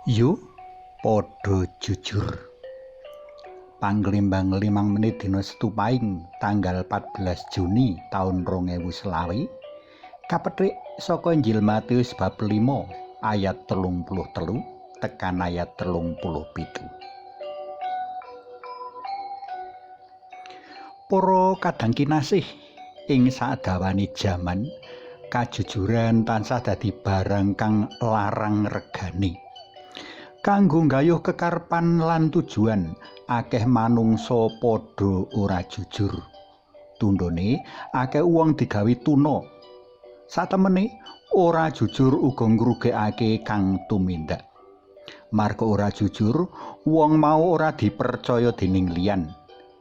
Yo padha jujur. Panglimbang 5 menit dina Setu Paing tanggal 14 Juni taun 2020 kapethik saka Injil Matius bab 5 ayat 33 tekan ayat 37. Para kadang kinasih, ing sadawane jaman kajujuran tansah dadi barang kang larang regane. Kanggo nggayuh kekarepan lan tujuan, akeh manungsa padha ora jujur. Tundhone akeh wong digawe tuna. Satemene ora jujur uga ngrugekake kang tumindak. Marga ora jujur, wong mau ora dipercaya dening liyan.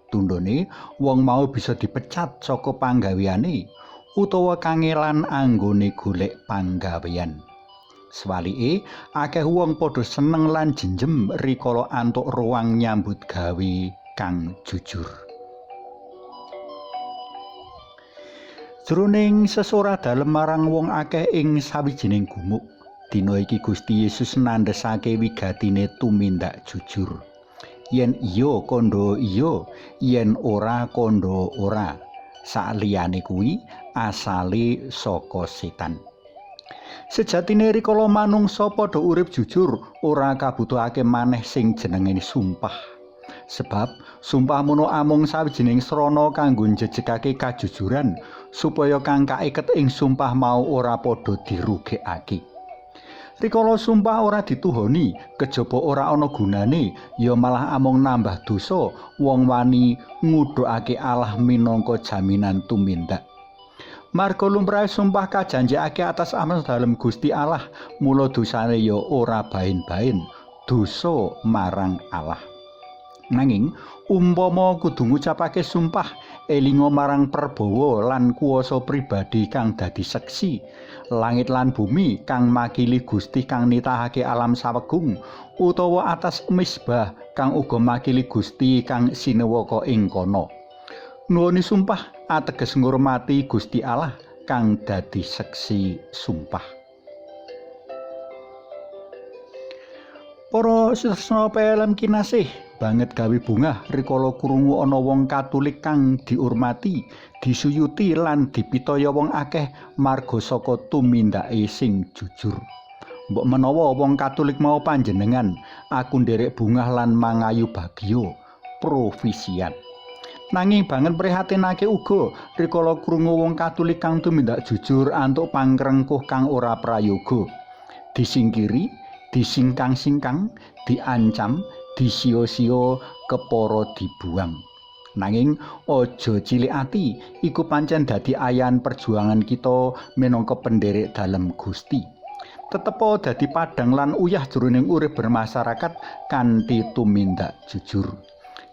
Tundhone wong mau bisa dipecat saka panggaweane utawa kangelan anggone golek panggawean. Swalike, akeh wong padha seneng lan jenjem rikala antuk ruang nyambut gawe kang jujur. Jroning sesorah dalem marang wong akeh ing sawijining gumuk, dina iki Gusti Yesus nandhesake wigatine tumindak jujur. Yen iya kandha iya, yen ora kandha ora. Saliyane kuwi asale saka setan. Sejatine rikala manungsa padha urip jujur, ora kabutuhake maneh sing jenenge sumpah. Sebab sumpah mono amung sawijining srana kanggo njejegake kajujuran supaya kang kaiket ing sumpah mau ora padha dirugekake. Rikala sumpah ora dituhoni, kejaba ora ana gunane, ya malah amung nambah dosa wong wani ngudhukake Allah minangka jaminan tumindak. Marga lumrahe sumpah kajanjekake atas asma dalem Gusti Allah, mula dosane ya ora bain-bain, dosa marang Allah. Nanging umpama kudu ngucapake sumpah, elinga marang perbawa lan kuwasa pribadi kang dadi seksi, langit lan bumi kang makili Gusti kang nitahake alam sawegung, utawa atas misbah kang uga makili Gusti kang sinewaka ing kono. Nuwuni sumpah ateges ngurmati Gusti Allah kang dadi seksi sumpah. Para sutresna PLM kinasih, banget gawe bungah rikala krungu ana wong Katolik kang diurmati, disuyuti lan dipitaya wong akeh marga saka tumindake sing jujur. Mbok menawa wong Katolik mau panjenengan, aku nderek bungah lan mangayu bagya profisiat. Nanging banget prihatinake uga rikala krungu wong Katolik kang tumindak jujur antuk pangrengkuh kang ora prayoga. Disingkiri, disingkang-singkang, diancam, disio-sio, kepara dibuang. Nanging aja cilik ati, iku pancen dadi ayan perjuangan kita minangka penderek dalem Gusti. Tetepa dadi padhang lan uyah jroning urip bermasyarakat kanthi tumindak jujur.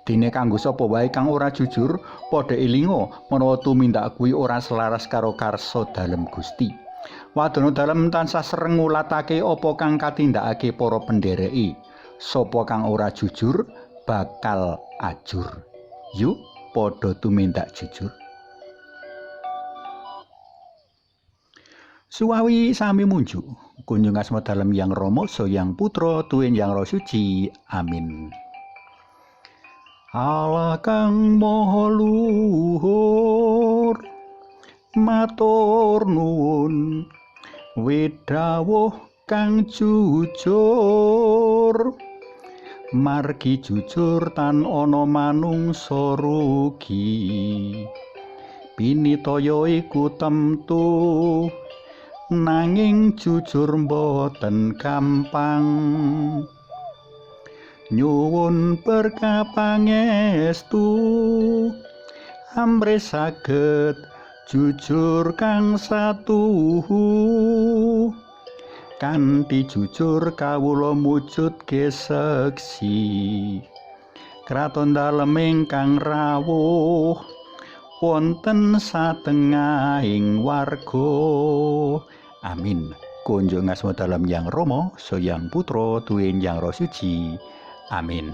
Dene kanggo sapa wae kang ora jujur, padha elinga menawa tumindak kuwi ora selaras karo karsa dalem Gusti. Wadana dalem tansah sreng ngulatake apa kang katindakake para pendereke. Sapa kang ora jujur bakal ajur. Yuk padha tumindak jujur. Suwawi sami munjuk. Kunjung asma dalem Yang Rama, Yang Putra, tuwin Yang Roh Suci. Amin. Allah kang maha luhur, matur nuwun wedhawuh kang jujur. Margi jujur tan ana manungsa rugi, pinitaya iku temtu, nanging jujur mboten gampang. Nyuwun berkah pangestu amrih saged jujur kang satuhu. Kanthi jujur kawula mujudke seksi kraton dalem ingkang rawuh wonten satengahing warga. Amin. Kunjung asma dalem Yang Rama, Yang Putra, tuwin Yang Roh Suci. Amin.